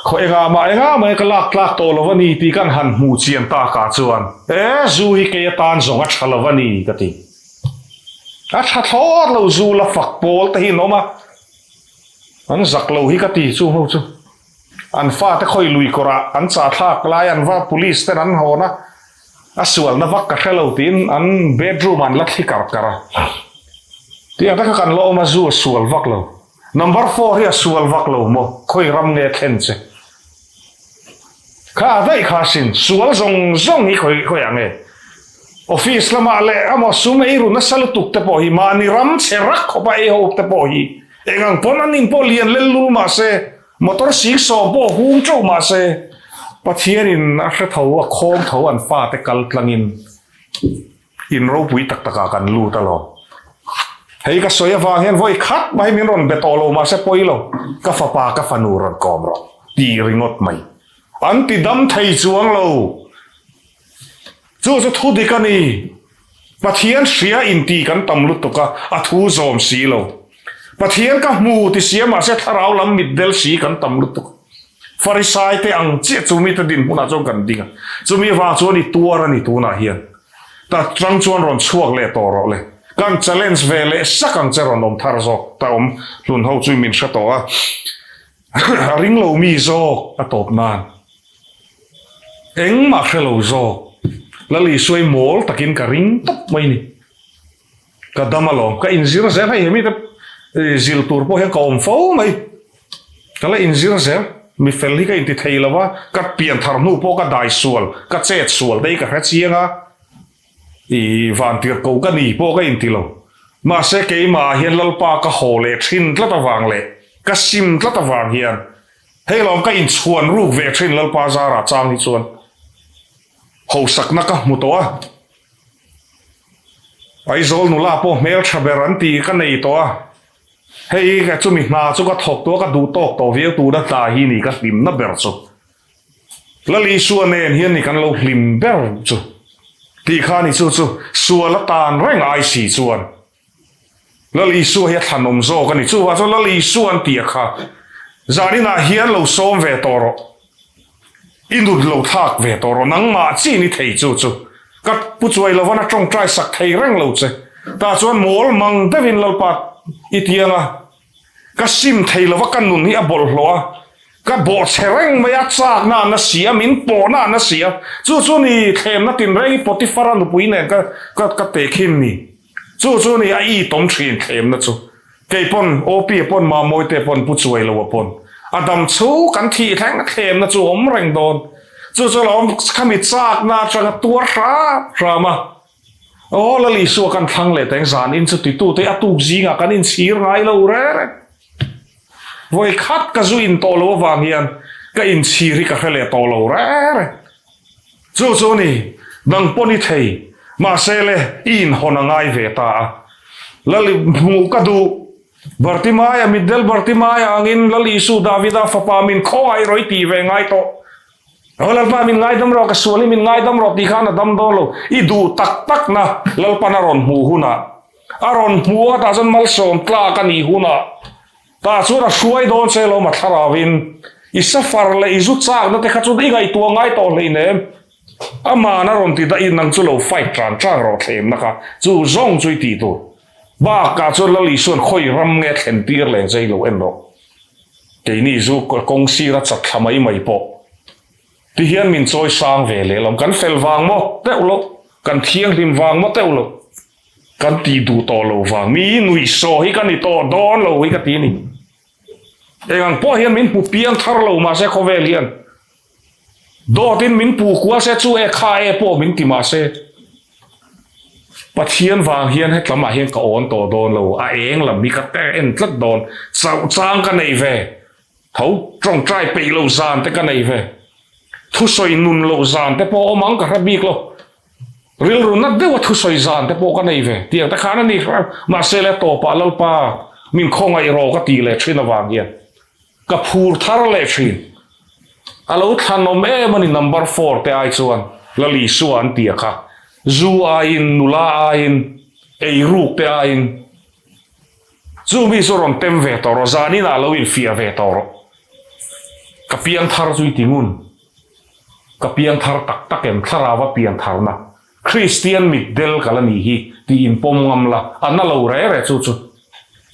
Khaw engah mah engah mai ka lak tlak tawh lo a ni tih kan han hmuh chian takah chuan e zu hi kei atan zawng a tha lo a ni ka ti. A tha thlawt lo zu la fak pawl te hi an awm a, an zak lo hi ka ti chu ho chu. An fate khawi lui kawrah an chah thlak lai an va police ten an hawn a, a sualna vak ka hre lo tiin an bedroom ah an la thli kar kar a. Tiang te kha kan la awm a, zu a sual vak lo. Number four hi a sual vak lo maw, khawi ram nge thlen che? Kha a daih kha asin, sual zawng zawng hi khawi khawiah nge? Office lamah leh amaw sum ei ru nasa lutuk te pawh hi mahni ram chhe rak khawpa ei ho te pawh hi eng ang pawn an in pawh lian lel lul mah se, motor sing sawm pawh hung teuh mah se, Pathianin a hre tho, a khawm tho an fate kal tlangin in ropui tak takah kan lut alawm. Hei ka sawi avang hian vawi khat mai min rawn be tawh lo mahse pawi lo, ka fapa ka fanu rawn kawm rawh tih ringawt mai. An ti dam thei chuang lo. Chu chu thu dik a ni. Pathian hria inti kan tam lutuk a, a thu zawm si lo. Pathian ka hmu ti sia mahse thlarau lam mitdel si kan tam lutuk. Farisai te ang chiah chu mite dinhmunah chuan kan ding a, chumi vang chuan i tuar a ni tunah hian. Ta chang chuan rawn chhuak leh tawh rawh le. Kan challenge ve leh sak ang che rawn awm thar zawk ta awm hlun ho chu min hre tawh a. A ring lo mi zawk a tawp nan. Engmah hre lo zawk. Lal Isuai mawl takin ka ring tawp mai ni. Ka dam alawm. Ka inzir zel hei hemi te zil tur pawh hian ka awm fo mai. Ka la inzir zel. Mi fel hi ka inti thei lo va, ka pian thar hnu pawh ka dai sual, ka chet sual te hi ka hre chiang a. I vantir ko ka ni pawh ka inti lo. Mahse keimah ah hian Lalpa ka haw leh thin tlat avang leh ka sim tlat avang hian hei lawm ka inchhuan ruk ve thin Lalpa zarah chang hi chuan hosakna ka hmu tawh a. Aizawl nula pawh hmeltha ber an tih ka nei tawh a. Hei chumi hna chu ka thawk tawh a, ka duh tawk tawh viau tuna hna hi ni ka hlimna ber chu. Lal Isua nen hian ni kan lo hlim ber chu tih kha ni chu chu sual atan reng ai si chuan Lal Isua hi a thlanawm zawk a ni. Chuvah chuan Lal Isua an tih a kha zaninah hian lo sawm ve tawh rawh, i nut lo thlak ve tawh rawh, nangmah chi ni thei chu chu ka pu chuai lovan a tawngtai sak thei reng lo che. Tah chuan mawl mang deuhin Lalpa i tiang a. Ka sim thei lova ka nun hi a bawlhhlawh a, ka bawhchhe reng mai a, chakna a na si a, min pawhna a na si a, chu chu ni thlemna tinreng hi Potiphar-a nupui nen ka ka ka tehkhin ni. Chu chu ni a itawm thin thlemna chu. Kei pawn OP-a pawn Mamawite pawn Pu Chuailoa pawn a dam chu kan thih thleng a thlemna chu awm reng dawn. Chu chu lo khami chakna atanga tuar hram hram a. Aw Lal Isua kan thlang leh teng zan in chu titute a tuk zingah kan inchhir ngai lo reng reng. Vawi khat ka zu in tawh lo avang hian ka inchhir hi ka hre leh tawh lo reng reng. Chu chu ni, dang pawn i thei, mahse le i inhawn a ngai ve ta a. Lal hmuh ka duh, Bartimaia, mitdel Bartimaia angin Lal Isu Davida fapa min khawngaih rawh i tih ve ngai tawh. Aw Lalpa min ngaidam rawh, ka sual hi min ngaidam rawh tih khan a dam dawn lo. I duh tak tak na Lalpan a rawn hmuh hunah, a rawn hmuh a tah chuan malsawm tlak a nih hunah tah chuan a hruai dawn che lawm a thlarauin i safar leh i zu chakna te kha chu i ngaihtuah ngai tawh hleinem. Aman a rawn ti dahin nang chu lo fight tan tan rawh thlemna kha chu zawng chu i tih tur. Bakah chuan Lal Isuan khawi ram nge thlen tir leng che i lo en rawh. Keini zu kawng sira chat thla mai mai pawh ti hian min chawi sang ve leh lo. Kan fel vang maw teuh loh, kan thianghlim vang maw teuh loh, kan tih duh tawh lo vang, mi nuihsaw hi ka ni tawh dawn lo hi ka ti a ni. Eng ang pawh hian min hmu piang thar lo mahse khawvel hian Dawtin min puh kual se chu e kha e pawh min ti mahse Pathian vang hian hetlamah hian ka awn tawh dawn lo, a eng lam hi ka en tlat dawn, chauh chang ka nei ve, tho tawngtai peih lo zan te ka nei ve, thusawi nun loh zan te pawh awm ang ka hre bik lo. Rilru nat deuha thusawi zan te pawh ka nei ve tiang te khan a ni hram. Mahse le tawpah Lalpa min khawngaih rawh ka tih leh thin avang hian ka phur thar leh thin. A lo thlanawm em a ni number four te ai chuan Lal Isua an tia kha. Zu aiin, nula aiin, eiruk te aiin chu mi chu rawn tem ve tawh rawh, zaninah lo infiah ve tawh rawh. Ka piang thar chu i ti ngun. Ka piang thar tak tak em, thlarau a pian tharna Kristian mitdel ka la nih hi tih inpawm ngam la, a na lo re re chu chu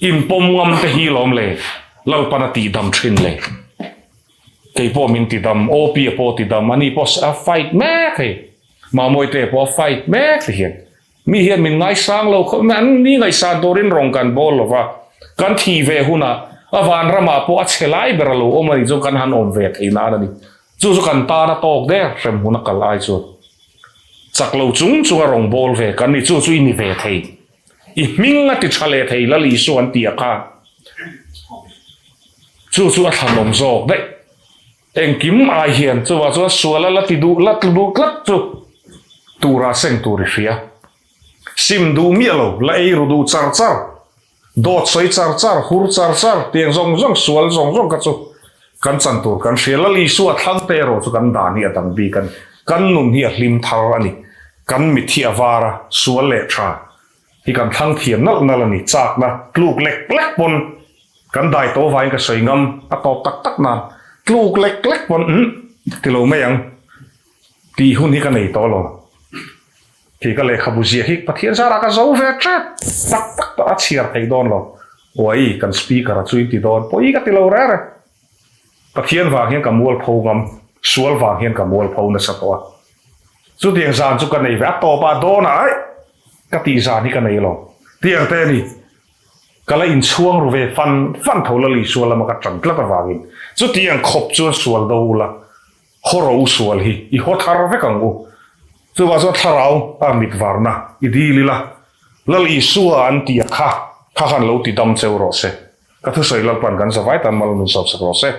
inpawm ngam te hi lawm le, Lalpan a tihdam thin le. Kei pawh min tidam, OP a pawh tidam, ani pawh a fight mek hei, Mamawite pawh a fight mek ti hian. Mi hian min ngaisang lo khawp mai, an ni ngaihsan turin rawng kan bawl lo va, kan thih ve hunah a vanramah pawh a chhe lai ber a lo awm a nih chuan kan han awm ve thei nan a ni. Chu chu kan tan a tawk der hrem hun a kal ai chuan chak lo chung chunga rawng bawl ve kan ni, chu chu i ni ve thei. I hming a ti tha leh thei Lal Isua an ti a kha. Chu chu a thlanawm zawk daih. Engkim ai hian chuvah chuan sual a la ti duh la tlu duh tlat chu tura seng tur i hria. Sim duh miah lo, la ei ru duh char char, dawt sawi char char, hur char char, tiang zawng zawng sual zawng zawng kha chu kan chan tur kan hria. Lal Isua thlang te erawh chu kan dan hi a dang bik a ni. Kan nun hi a hlim thar a ni. Kan mit hi a var a, sual leh tha hi kan thlang thiam nalh nalh a ni. Chakna tluk lek lek pawn Kan dai tawh vangin ka sawi ngam a tawp tak tak nan tluk lek lek pawn umm ti lo mai ang tih hun hi ka nei tawh lo. Khi ka lehkhabu ziah hi Pathian zarah ka zo ve tep tak tak tawh a chhiar theih dawn lo. Uai kan speaker a chu in ti dawn pawi ka ti lo rere. Pathian vang hian ka mualpho ngam, sual vang hian ka mualpho nasa tawh a. Chutiang zan chu ka nei ve a tawpah dawnah aih ka tih zan hi ka nei lo. Tiang te a ni. Ka la inchhuang ru ve fan fan tho Lal Isua lama ka ṭan tlat avangin chutiang khawp chuan sual do ula, haw ro sual hi i haw thar vek ang u. Chuvang chuan thlarau a mit varna i dil ila, Lal Isua an tih a kha kha khan lo ti dam cheu rawh se. Ka thusawi Lalpan kan zavai tan mal min sawpsak rawh se.